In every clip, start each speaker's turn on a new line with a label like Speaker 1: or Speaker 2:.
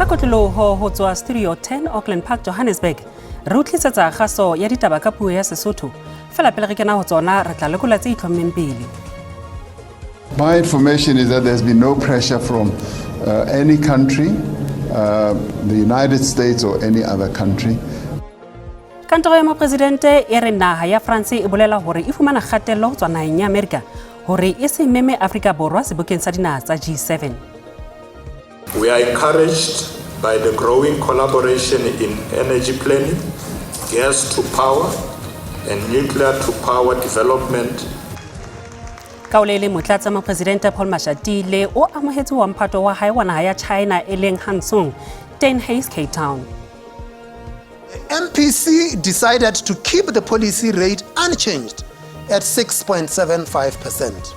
Speaker 1: Ka kotloloho ho tswa Studio 10 Auckland Park, Johannesburg, re utlisetsa kgaso ya ditaba ka puo ya Sesotho. Fela pele re kena ho tsona, re tla lekola tse itlhommeng pele.
Speaker 2: My information is that there's been no pressure from any country, the United States or any other country.
Speaker 1: Kantoro ya mopresidente e re naha ya France e bolela hore e fumana kgatello ho tswa naheng ya Amerika hore e se meme Afrika Borwa sebokeng sa dinaha tsa G7.
Speaker 3: We are encouraged by the growing collaboration in energy planning, gas to power, and nuclear to power development.
Speaker 1: Ka o le le motlatsa mopresidente Paul Mashatile o amohetse wa mphato wa hae wa naha ya China e leng Han Song, Tuynhuys, Cape Town.
Speaker 4: MPC decided to keep the policy rate unchanged at 6.75%.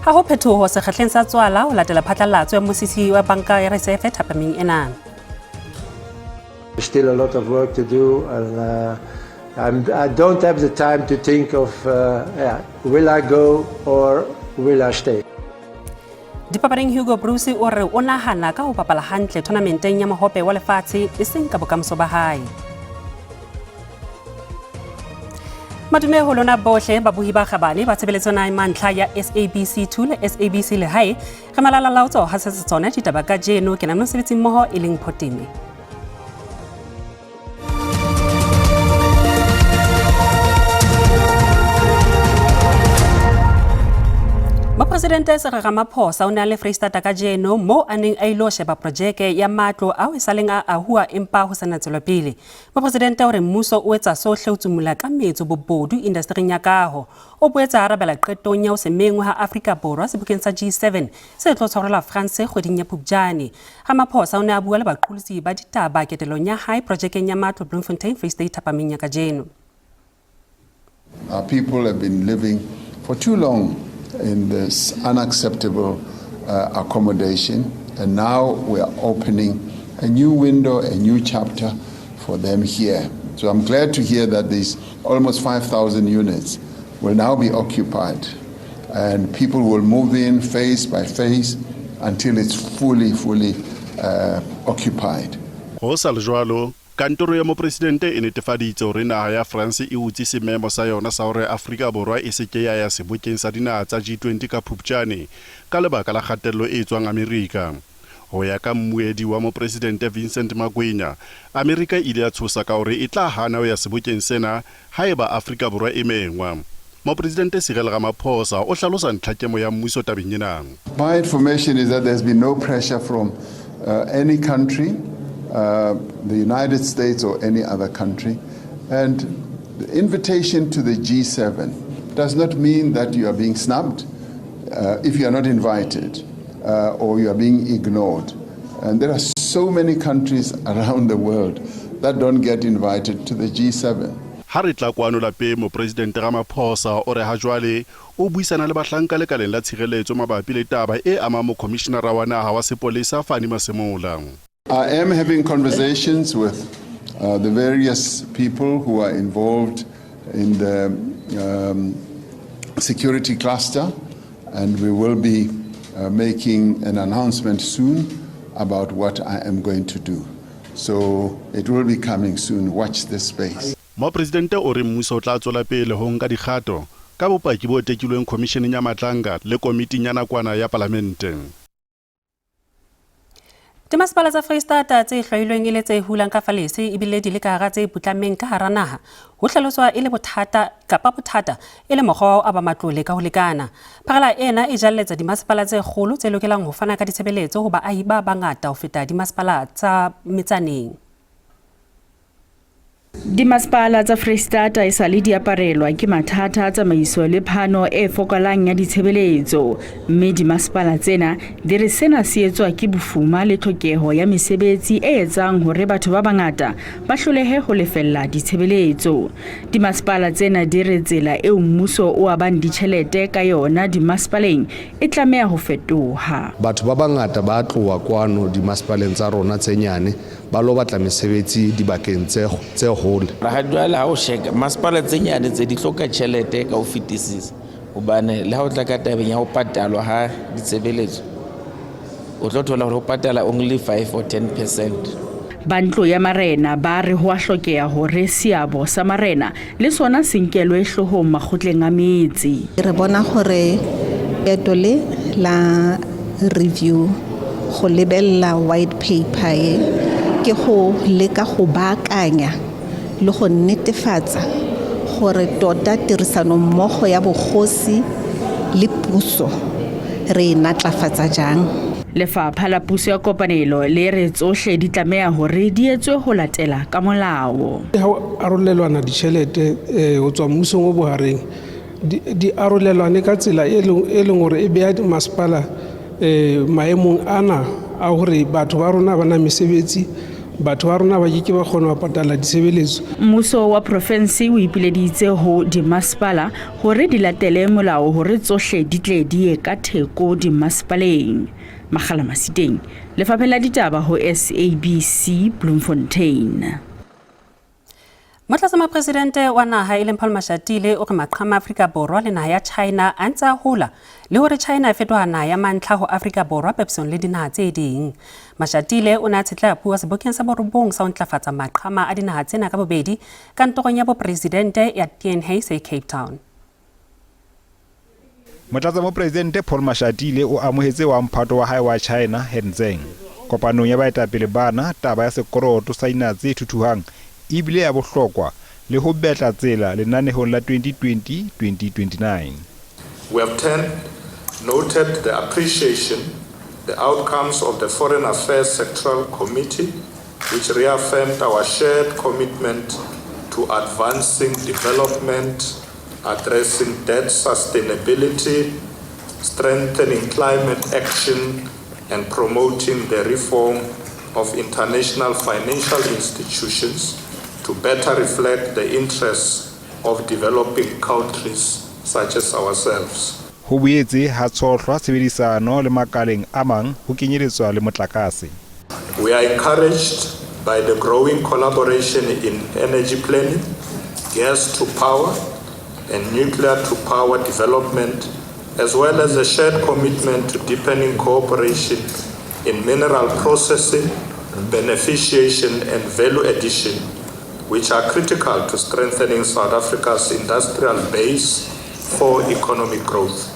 Speaker 1: Ha ho phetoho sekgahleng sa tswala ho latela phatlalatso ya mmusisi wa banka ya Reserve thapameng ena.
Speaker 5: There's still a lot of work to do, and I don't have the time to think of will I go or will I stay.
Speaker 1: Dipapading, Hugo Broos o re o nahana ka ho bapala hantle tournamenteng ya mohope wa lefatshe e seng ka bokamoso ba hae. Madume ho lona bohle babohi ba kgabane ba tshebeletso na mantlha ya SABC 2 le SABC Lehae. Re malala laotso ha se tsona ditaba kajeno, ke na mosebetsi mmoho e leng Photeme. Mopresidente Cyril Ramaphosa o ne a le Freistata kajeno moo a neng a ilo sheba projeke ya matlo ao e saleng a ahuwa empa ho sa tswelopele. Mopresidente o re mmuso o etsa sohle ho tsumula ka metso bobodu indastering ya kaho. O boetse a arabela qetong ya ho se mengwe ha Afrika Borwa sebokeng sa G7 se tlo tshwarelwa France kgweding ya Phupjane. Ramaphosa o ne a bua le baqolotsi ba ditaba ketelong ya hae projekeng ya matlo Bloemfontein, Free State thapameng ya kajeno.
Speaker 2: Our people have been living for too long in this unacceptable accommodation, and now we are opening a new window, a new chapter for them here. So I'm glad to hear that these almost 5,000 units will now be occupied, and people will move in phase by phase until it's fully, fully occupied.
Speaker 6: Ho sa le jwalo, kantoro ya mopresidente e netefaditse hore naha ya France e utse sememo sa yona sa hore Afrika Borwa e se ke ya ya sebokeng sa dinaha tsa G20 ka Phupjane ka lebaka la kgatello e tswang Amerika. Ho ya ka mmuedi wa mopresidente Vincent Magwenya, Amerika e ile ya tshosa ka hore e tla hana ho ya sebokeng sena haeba Afrika Borwa e mengwa. Mopresidente Cyril Ramaphosa o hlalosa ntlhakemo ya mmuso tabeng ena.
Speaker 2: My information is that there's been no pressure from any country, the United States or any other country. And the invitation to the G7 does not mean that you are being snubbed if you are not invited or you are being ignored. And there are so many countries around the world that don't get invited to the G7.
Speaker 6: Ha re tla kwano lapeng, mopresidente Ramaphosa o re ha jwale o buisana le bahlanka lekaleng la tshireletso mabapi le taba e amang mokhomishenara wa naha wa sepolesa Fannie Masemola.
Speaker 2: I am having conversations with the various people who are involved in the security cluster, and we will be making an announcement soon about what I am going to do. So it will be coming soon. Watch this space.
Speaker 6: Mopresidente o re mmuso o tla tswela pele ho nka dikgato ka bopaki bo tekilweng khomisheneng ya Madlanga le komiting ya nakwana ya palamente.
Speaker 1: Dimasepala tsa Freistata tse hlwailweng e le tse hulang ka falese ebile di le ka hara tse putlameng ka hara naha ho hlaloswa e le bothata kapa bothata e le mokgwa wa ho aba matlole ka ho lekana. Pharela ena e jalletsa dimasepala tse kgolo tse lokelang ho fana ka ditshebeletso ho baahi ba bangata ho feta dimasepala tsa metsaneng.
Speaker 7: Dimasepala tsa Freistata e sale di aparelwa ke mathata a tsamaiso le phano e fokolang ya ditshebeletso, mme dimasepala tsena di re sena se etswa ke bofuma le tlhokeho ya mesebetsi e etsang hore batho ba bangata ba hlolehe ho lefella ditshebeletso. Dimasepala tsena di re tsela eo mmuso o abang ditjhelete ka yona dimasepaleng e tlameha ho fetoha.
Speaker 8: Batho ba bangata ba tloha kwano dimasepaleng tsa rona tse nyane ba lo batla mesebetsi dibakeng tse hole.
Speaker 9: Ha jwale ha o sheka masepala tse nyane tse di hloka tjhelete ka ho fetisisa, hobane le ha o tla ka tabeng ya ho patalwa ha ditshebeletso O tlo thola hore o patala only 5 or 10%.
Speaker 7: Ba ntlo ya marena ba re ho a hlokeha hore seabo sa marena le sona se nkelwe hloohong makgotleng a metse.
Speaker 10: Re bona gore leeto le la review go lebella white paper e ke go leka go baakanya le go netefatsa gore tota tirisanommogo ya bogosi le puso re e natlafatsa jang.
Speaker 7: Lefapha la Puso ya Kopanelo le re tsohle di tlameha hore di etswe ho latela ka molao.
Speaker 11: Ha o arolelwana ditjhelete ho tswa mmusong o bohareng, di arolelwane ka tsela e leng hore e beha masepala maemong ana a hore batho ba rona ba na mesebetsi, batho ba rona ba ke ke ba kgona ho patala ditshebeletso.
Speaker 7: Mmuso wa provinsi o ipileditse ho dimasepala hore di latele molao hore tsohle di tle di ye ka theko dimasepaleng. Makgala Masiteng, Lefapheng la Ditaba ho SABC Bloemfontein.
Speaker 1: Motlatsa mopresidente wa naha e leng Paul Mashatile o re maqhama Afrika Borwa le naha ya China a ntse a hola le hore China e fetoha naha ya mantlha ho Afrika Borwa papisong le dinaha tse ding. Mashatile o ne a tshetleha puo sebokeng sa borobong sa ho ntlafatsa maqhama a dinaha tsena ka bobedi kantorong ya bopresidente ya Tuynhuys e Cape Town.
Speaker 12: Motlatsa mopresidente Paul Mashatile o amohetse wa mphato wa hae wa China Han Zheng. Kopanong ya baetapele bana taba ya sekoroto sa dinaha tse thuthuhang ebile ya bohlokwa le ho betla tsela lenanehong la 2020-2029.
Speaker 3: We have noted the appreciation, the outcomes of the Foreign Affairs Sectoral Committee, which reaffirmed our shared commitment to advancing development, addressing debt sustainability, strengthening climate action, and promoting the reform of international financial institutions to better reflect the interests of developing countries such as ourselves.
Speaker 12: Ho boetse ha tshohlwa tshebedisano le makaleng a mang ho kenyeletswa le motlakase.
Speaker 3: We are encouraged by the growing collaboration in energy planning, gas to power, and nuclear to power development, as well as a shared commitment to deepening cooperation in mineral processing, beneficiation, and value addition, which are critical to strengthening South Africa's industrial base for economic growth.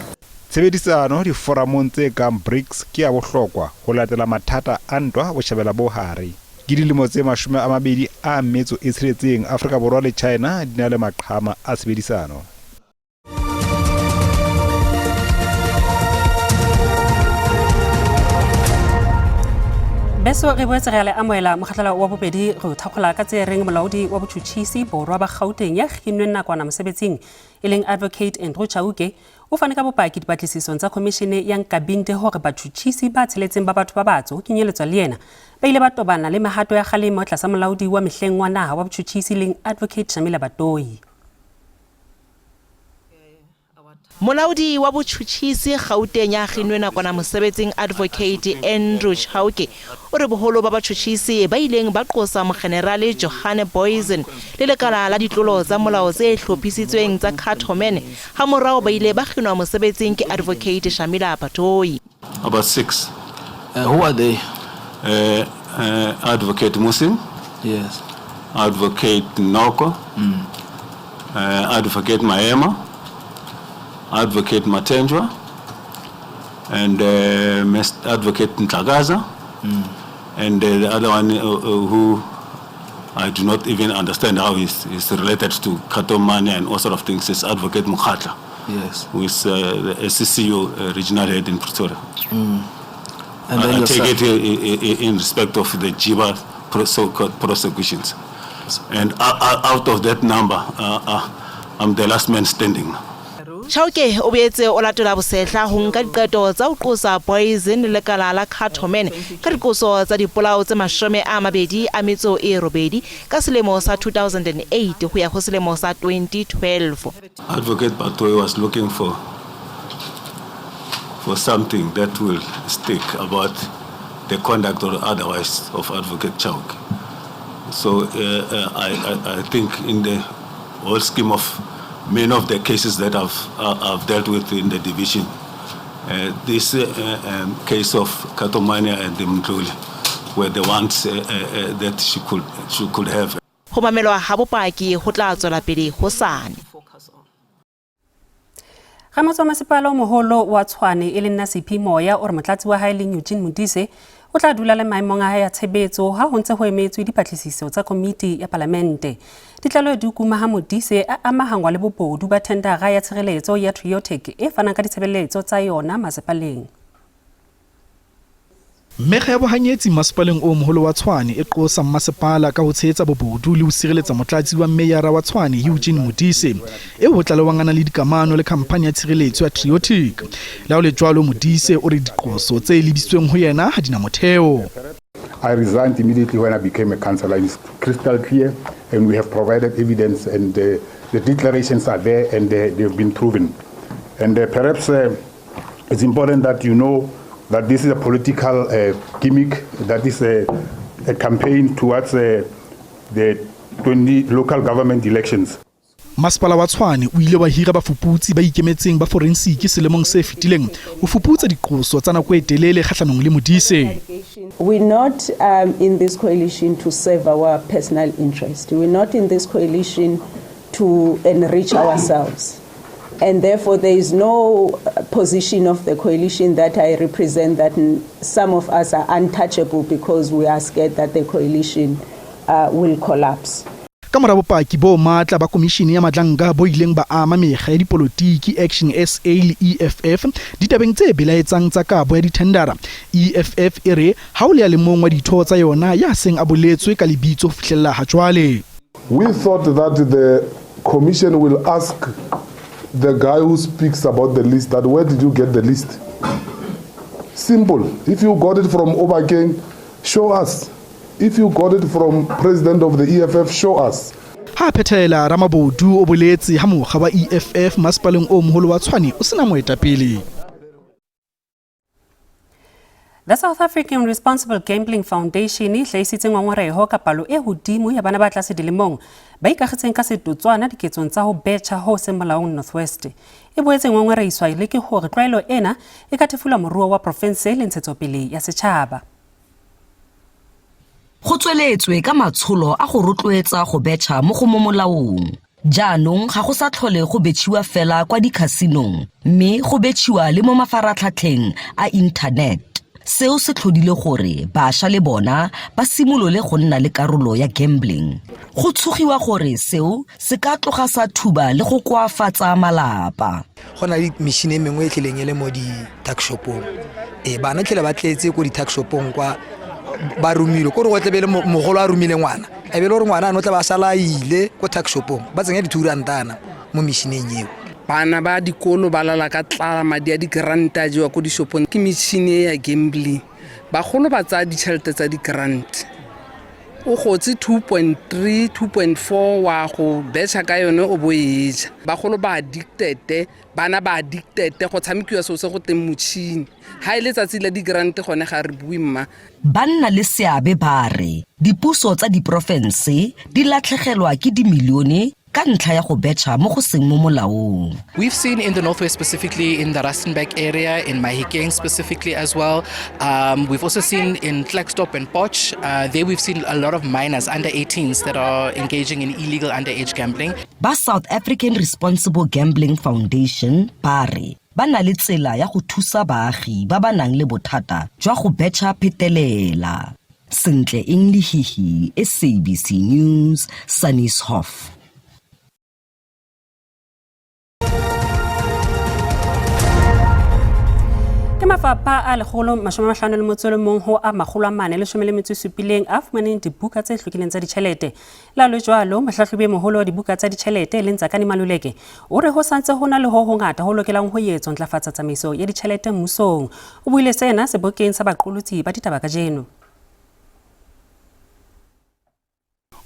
Speaker 12: Tshebedisano diforamong tse kang BRICS ke ya bohlokwa ho latela mathata a ntwa botjhabela bo hare. Ke dilemo tse 26 Afrika Borwa le China di na le maqhama a tshebedisano.
Speaker 1: Beso re boetse re a le amohela mokgahlelo wa bobedi re o thakgola ka tse reng molaodi wa botjhutjhisi borwa ba Gauteng ya kginnweng nakwana mosebetsing e leng Advocate Andrew Chauke o fane ka bopaki dipatlisisong tsa khomishene ya Nkabinde hore batjhutjhisi ba tsheletseng ba batho ba batsho ho kenyeletswa le yena ba ile ba tobana le mehato ya kgalemo tlasa molaodi wa mehleng wa naha wa botjhutjhisi leng Advocate Shamila Batohi.
Speaker 13: Molaodi wa botjhutjhisi Gauteng ya kginnwe nakwana mosebetsing Advocate Andrew Chauke o re boholo ba batjhutjhisi ba ileng ba qosa Mokgenerale Johan Booysen le lekala la ditlolo tsa molao tse hlophisitsweng tsa Cato-Man hamorao ba ile ba kginwa mosebetsing ke Advocate Shamila Batohi.
Speaker 14: About 6.
Speaker 15: Who are they?
Speaker 14: Advocate Musim.
Speaker 15: Yes.
Speaker 14: Advocate Noko. Advocate Maema. Advocate Matenjwa and Advocate Ntlagaza, and the other one who I do not even understand how he's related to Katomane and all sort of things is Advocate Mukhatla.
Speaker 15: Yes.
Speaker 14: Who is the SCCU regional head in Pretoria.
Speaker 15: And then
Speaker 14: I take it in respect of the Jiba so-called prosecutions. And out of that number, I'm the last man standing.
Speaker 13: Chauke o boetse o latola bosehla ho nka diqeto tsa ho qosa Booysen le lekala la Cato-Man ka diqoso tsa dipolao tse 28 ka selemo sa 2008 ho ya ho selemo sa 2012.
Speaker 14: Advocate Batohi was looking for something that will stick about the conduct or otherwise of Advocate Chauke. So I think in the whole scheme of many of the cases that I've dealt with in the division, This case of Katomania and Mdluli were the ones that she could, she could have.
Speaker 13: Ho mamelwa ha bopaki ho tla tswela pele hosane.
Speaker 1: Ramotse wa masepala o moholo wa Tshwane e leng Nasiphi Moya o re motlatsi wa hae leng Eugene Modise o tla dula le maemong a hae a tshebetso ha ho ntse ho emetswe dipatlisiso tsa komiti ya palamente. Ditlaleho di kuma ha Modise a amahangwa le bobodu ba thendara ya tshireletso ya Triotech e fanang ka ditshebeletso tsa yona masepaleng.
Speaker 16: Mekga ya bohanyetsi masepaleng o moholo wa Tshwane e qosa mmasepala ka ho tshehetsa bobodu le ho sireletsa motlatsi wa meyara wa Tshwane Eugene Modise eo ho tlalewang a na le dikamano le khamphani ya tshireletso ya Triotech. Le ha ho le jwalo, Modise o re diqoso tse lebisitsweng ho yena ha di na motheo.
Speaker 17: I resigned immediately when I became a councillor. It's crystal clear, and we have provided evidence, and the declarations are there, and they've been proven. And perhaps it's important that you know that this is a political gimmick, that is a campaign towards the 20 local government elections.
Speaker 16: Masepala wa Tshwane o ile wa hira bafuputsi ba ikemetseng ba forensiki selemong se fetileng ho fuputsa diqoso tsa nako e telele kgahlanong le Modise.
Speaker 18: We're not in this coalition to serve our personal interest. We're not in this coalition to enrich ourselves. And therefore, there is no position of the coalition that I represent that some of us are untouchable because we are scared that the coalition will collapse.
Speaker 16: Ka mora bopaki bo matla ba komishene ya Madlanga bo ileng ba ama mekga ya dipolotiki Action SA le EFF ditabeng tse belaetsang tsa kabo ya dithendara, EFF e re ha ho le a le mong wa ditho tsa yona ya seng a boletswe ka lebitso ho fihlella ha jwale.
Speaker 19: We thought that the commission will ask the guy who speaks about the list that where did you get the list? Simple. If you got it from Obakeng, show us. If you got it from president of the EFF, show us.
Speaker 16: Ha phethela, Ramabodu o boletse ha mokga wa EFF masepaleng o moholo wa Tshwane o sena moetapele.
Speaker 1: The South African Responsible Gambling Foundation e hlahisitse ngongoreho ka palo e hodimo ya bana ba tlase dilemong ba ikagetseng ka setotswana diketsong tsa ho betjha ho seng molaong North West. E boetse ngongorehiswa le ke hore tlwaelo ena e ka thefula moruo wa profinse le ntshetsopele ya setjhaba.
Speaker 20: Go tsweletswe ka matsholo a go rotloetsa go betšha mo go mo molaong. Jaanong ga go sa tlhole go betšhiwa fela kwa dikhasinong, mme go betšhiwa le mo mafaratlhatlheng a internet. Seo se tlhodile gore bašwa le bona ba simolole go nna le karolo ya gambling. Go tshogiwa gore seo se ka tloga sa thuba le go koafatsa malapa.
Speaker 21: Go na le metšhini e mengwe e tlileng e le mo di-tuck shopong. Ee, bana tlhele ba tletse ko di-tuck shopong kwa, ba romilwe kore go tlebe le mogolo a romile ngwana, e be le gore ngwana ano tla ba sala a ile ko tuck shopong, ba tsenya di-2 rantana mo metšhineng eo.
Speaker 22: Bana ba dikolo ba lala ka tlala, madi a di-grant a jewa ko dishopong ke metšhini e ya gambling. Bagolo ba tsaya ditšhelete tsa di-grant, o gotse 2.3, 2.4, wa go betšha ka yone, o bo e ja. Bagolo ba addicted, bana ba addicted, go tshamekiwa seo se go teng motšhini. Ga e letsatsi la di-grant gone ga re bue mma.
Speaker 20: Banna le seabe ba re dipuso tsa diporofense di latlhegelwa ke dimilione ka ntlha ya go betšha mo go seng mo molaong.
Speaker 23: We've seen in the Northwest, specifically in the Rustenburg area, in Mahikeng specifically as well. We've also seen in Klerksdorp and Potch. There we've seen a lot of minors under 18s that are engaging in illegal underage gambling.
Speaker 20: Ba South African Responsible Gambling Foundation ba re ba na le tsela ya go thusa baagi ba ba nang le bothata jwa go betšha phetelela. Sentle Eng Lehihi, SABC News, Sannieshof.
Speaker 1: Ke mafapha a 151 ho a 417 a fumaneng dibuka tse hlwekileng tsa ditjhelete. Le le jwalo, mohlahlobi e moholo wa dibuka tsa ditjhelete e leng Tsakani Maluleke o re ho santse ho na le ho hongata ho lokelang ho etswa ntlafatsa tsamaiso ya ditjhelete mmusong. O buile sena sebokeng sa baqolotsi ba ditaba kajeno.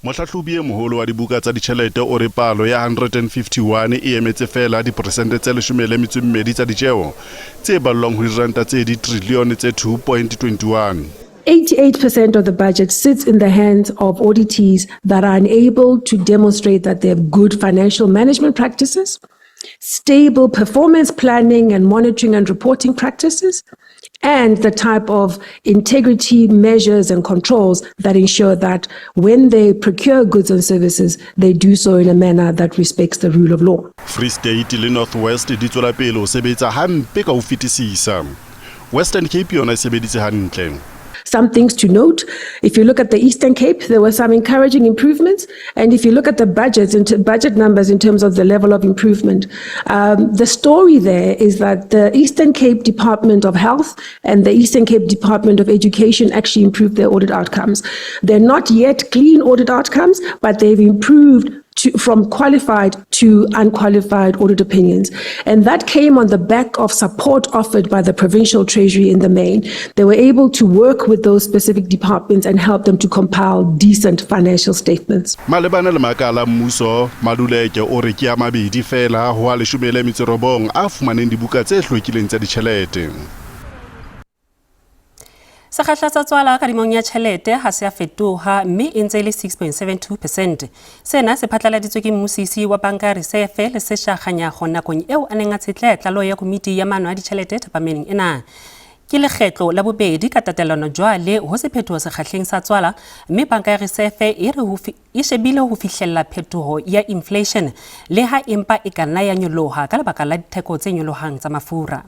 Speaker 6: Mohlahlobi e moholo wa dibuka tsa ditjhelete o re palo ya 151 e emetse feela diperesente tse 12 tsa ditjeo tse ballwang ho diranta tse ditrilione tse 2.21.
Speaker 24: 88% of the budget sits in the hands of auditees that are unable to demonstrate that they have good financial management practices. stable performance planning and monitoring and reporting practices, and the type of integrity measures and controls that ensure that when they procure goods and services, they do so in a manner that respects the rule of law.
Speaker 6: Free State le North West di tswela pele ho sebetsa hampe ka ho fetisisa. Western Cape yona e sebeditse hantle.
Speaker 24: Some things to note. If you look at the Eastern Cape, there were some encouraging improvements. And if you look at the budgets and budget numbers in terms of the level of improvement, the story there is that the Eastern Cape Department of Health and the Eastern Cape Department of Education actually improved their audit outcomes. They're not yet clean audit outcomes, but they've improved from qualified to unqualified audit opinions. And that came on the back of support offered by the provincial treasury in the main. They were able to work with those specific departments and help them to compile decent financial statements.
Speaker 6: Malebana le makala mmuso, Maluleke o re ke a mabedi fela ho a 19 a fumaneng dibuka tse hlwekileng tsa ditjhelete.
Speaker 1: Sekgahla sa tswala kadimong ya tjhelete ha se a fetoha mme e ntse e le 6.72%. Sena se phatlaladitswe ke mmusisi wa Banka ya Reserve le Sesha Kganyago nakong eo a neng a tshetleha tlaleho ya komiti ya maano a ditjhelete thapameng ena. Ke lekgetlo la bobedi ka tatelano jwale ho se phetoho sekgahleng sa tswala mme Banka ya Reserve e re e shebile ho fihlella phetoho ya inflation le ha empa e ka nna ya nyoloha ka lebaka la ditheko tse nyolohang tsa mafura.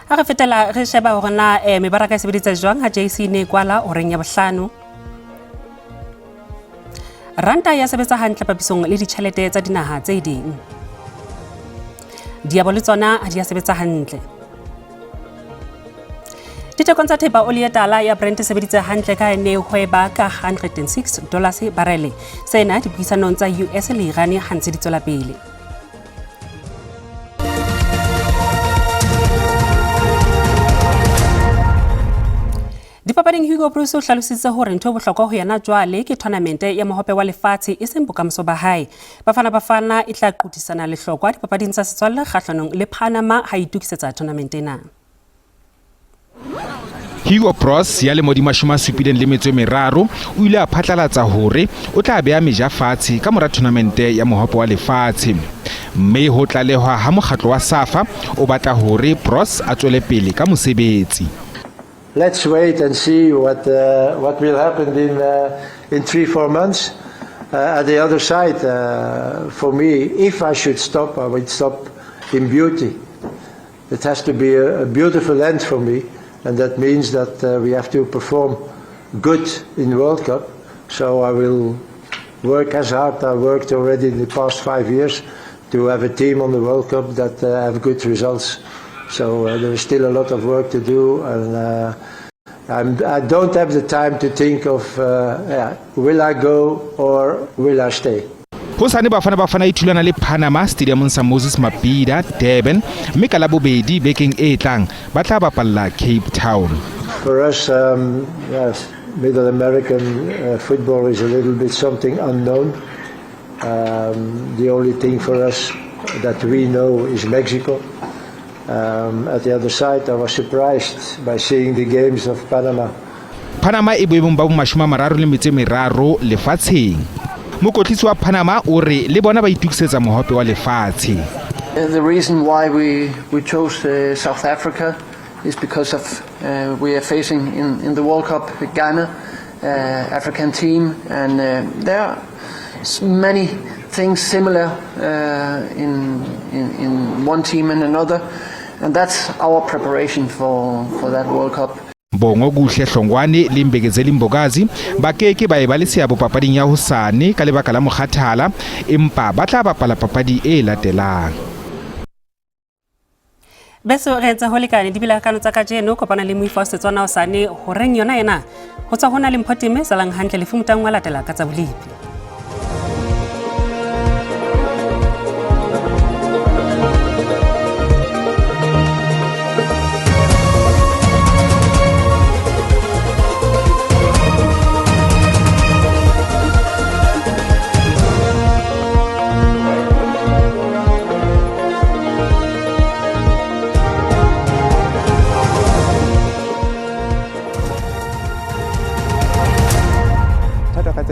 Speaker 1: Ha re fetela re sheba hore na mebaraka e sebeditse jwang ha JC ne kwala horeng ya bohlano. Ranta ya sebetsa hantle papisong le ditjhelete tsa dinaha tse ding. Diabo le tsona ha di a sebetsa hantle. Dithekong tsa thepa oli ya tala ya Brent e sebeditse hantle ka e ne hweba ka $106 barele. Sena dipuisanong tsa US le Iran ha ntse di tswela pele. Dipapading Hugo Broos o hlalositse hore ntho e bohlokwa ho yena jwale ke tournamente ya mohope wa lefatshe e seng bokamoso ba hae. Bafana Bafana e tla qothisana lehlokwa dipapading tsa setswalle kgahlanong le Panama ha itokisetsa tournament ena.
Speaker 2: Hugo Broos ya lemo di 73 o ile a phatlalatsa hore o tla beha meja fatshe ka mora tournamente ya mohope wa lefatshe. Mme ho tlalehwa ha mokgatlo wa SAFA o batla hore Broos a tswele pele ka mosebetsi.
Speaker 4: Let's wait and see what will happen in 3-4 months. At the other side, for me, if I should stop, I would stop in beauty. It has to be a beautiful end for me, and that means that we have to perform good in World Cup. So I will work as hard I worked already in the past 5 years to have a team on the World Cup that have good results. So there is still a lot of work to do, and I don't have the time to think of will I go or will I stay.
Speaker 2: Hosane Bafana Bafana e thulana le Panama Stadiumong sa Moses Mabhida, Durban, mme ka Labobedi bekeng e tlang ba tla bapalla Cape Town.
Speaker 4: For us, yes, Middle American football is a little bit something unknown. The only thing for us that we know is Mexico. At the other side, I was surprised by seeing the games of Panama.
Speaker 2: Panama e boemong ba bo 33 lefatsheng. Mokotlisi wa Panama o re le bona ba itokisetsa mohope wa lefatshe.
Speaker 5: The reason why we chose South Africa is because of we are facing in the World Cup Ghana, African team, and there are many things similar in one team and another, and that's our preparation for that World Cup.
Speaker 2: Bongo Kuhle Hlongwane le Mbekezeli Mbokazi ba keke ba eba le seabo papading ya hosane ka lebaka la mokgathala, empa ba tla bapala papadi e latelang.
Speaker 1: Beso re etsa ho lekane dibilakano tsa kajeno kopana le moifo wa Setswana hosane horeng yona ena ho tswa hona le Mpho Teme salang hantle le fumutang wa latela ka tsa bolipi.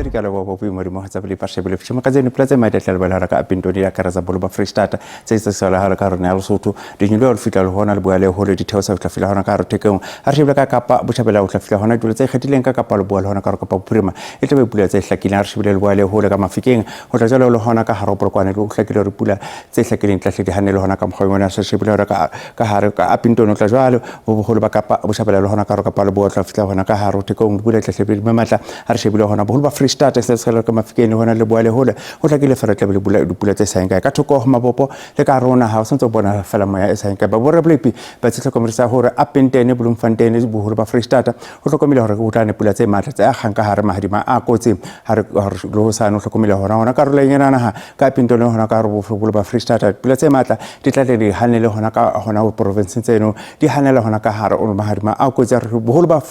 Speaker 8: Pedi ka leboha bo boemo tsa bole ba shebile fitjha ka tseno pula tse matle tla lebala ka Apintoni ya akaretsa bolo ba Freistata tse tse sala ha ka rona ya Lesotho dinyolo le fitla le hona le bua le hole ditheo sa fitla hona ka re thekeng ha re shebile ka Kapa Botjhabela o tla fihla hona ditulo tse ikgethileng ka Kapa Leboa le hona ka Kapa Bophirima e tla be pula tse hlakileng ha re shebile leboa le hole ka Mafikeng ho tla jalo le hona ka hare Polokwane le hlakile hore pula tse hlakileng tla hle di hanne le hona ka mokgwa ona se shebile hore ka hare ka Apintoni o tla jwalo bo boholo ba Kapa Botjhabela le hona ka Kapa Leboa tla fihla hona ka hare thekong dipula tla hle di matla ha re shebile hona boholo ba Freistata se se ka Mafikeng le hona leboa le hole ho hlakile fela tla be le pula dipula tse sa kae ka thoko ho mabopo le ka rona ha o santse o bona fela moya e sa kae ba borablepi ba tse hlokomedisa hore Upington Bloemfontein boholo ba Freistata ho hlokomele hore ho tla ne pula tse matla tse akgang ka hare mahadima a kotsi ha re le ho sane ho hlokomele hona hona karolong ena naha ka Upington le hona ka hare boholo ba Freistata pula tse matla di tla tle di hanele hona ka hona ho provinseng tseno di hanela hona ka hare o mahadima a kotsi re boholo ba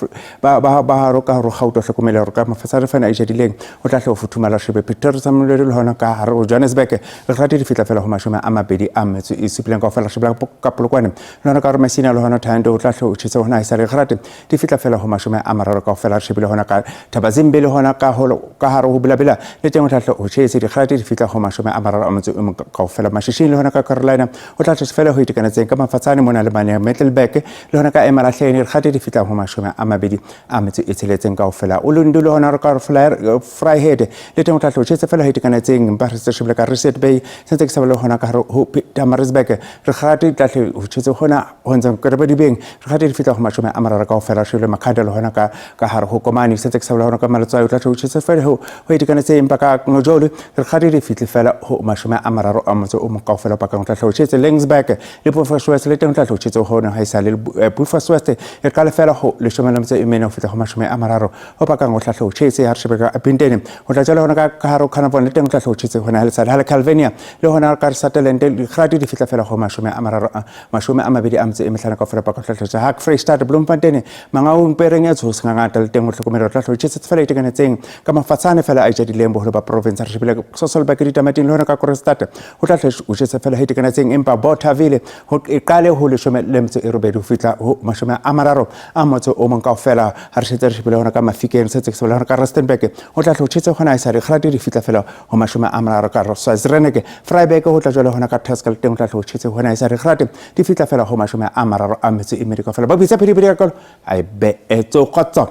Speaker 8: ba ba ba hare ka hare Gauteng hlokomele hore ka mafatshe a re fana a ijadileng ho tla hle ho futhumala shebe Pretoria sa molelo le hona ka hare ho Johannesburg re rate di fihla fela ho 27 kaofela re shebela ka Polokwane le hona ka hore Messina le hona Thando o tla hle o tjhese hona e sa re rate di fihla fela ho 30 kaofela re shebile hona ka Thabazimbi le hona ka ka hare ho Bulabela le teng o tla hle o tjhese dikgate di fihla ho 31 kaofela Mashishing le hona ka Carolina o tla tjhese fela ho itekanetseng ka mafatshane mona le mane Middelburg le hona ka Emalahleni dikgate di fihla ho 26 kaofela Ulundi le hona ka Vryheid le teng o tla hle o tjhese fela ho itekanetseng empa re se shebile ka Reset Bay sentse ke sa le hona ka hare ho Pietermaritzburg re kgate tla hle ho tjhese hona ho ntse ke re badibeng re kgate di fihla ho 30 kaofela shebile Makhanda le hona ka hare ho Komani sentse ke sa le hona ka Maletswai o tla hle ho tjhese fela ho itekanetseng empa ka Ngojole re kgate di fihle fela ho 31 kaofela pakang o tla hle ho tjhese Laingsburg le Beaufort le teng o tla hle ho tjhese hona ha e sa le Beaufort e qale fela ho 14 ho fihla ho 30 ho pakang o tla hle ho tjhese ha re shebe ka Upington ho tla jalo hona ka hare ho Carnarvon le teng o tla hle ho tjhese hona ha le sale ha le Calvinia le hona ka Sutherland dikgate di fihla fela ho 25 kaofela pakang o tla hle ho ha Freistata Bloemfontein Mangaung Pereng e tshosa ngata le teng ho hlokomela o tla hle ho tjhese fela itekanetseng ka mafatshane fela a ijadileng boholo ba province re shebile Sasolburg ditamating le hona ka Kroonstad ho tla hle ho tjhese fela itekanetseng empa Bothaville ho e qale ho 18 ho fihla ho 31 kaofela ha re shetse re shebile hona ka Mafikeng setse ke se hona ka Rustenburg ho tla hle ho tjhese hona e sa dikgate di fihla fela ho 30 ka Swaziland Vryburg ho tla jwale hona ka Tuskel teng ho tla hle ho tjhese hona e sa dikgate di fihla fela ho 32 kaofela ba bitsa phedipedi ka kalo a e be etso kgotso.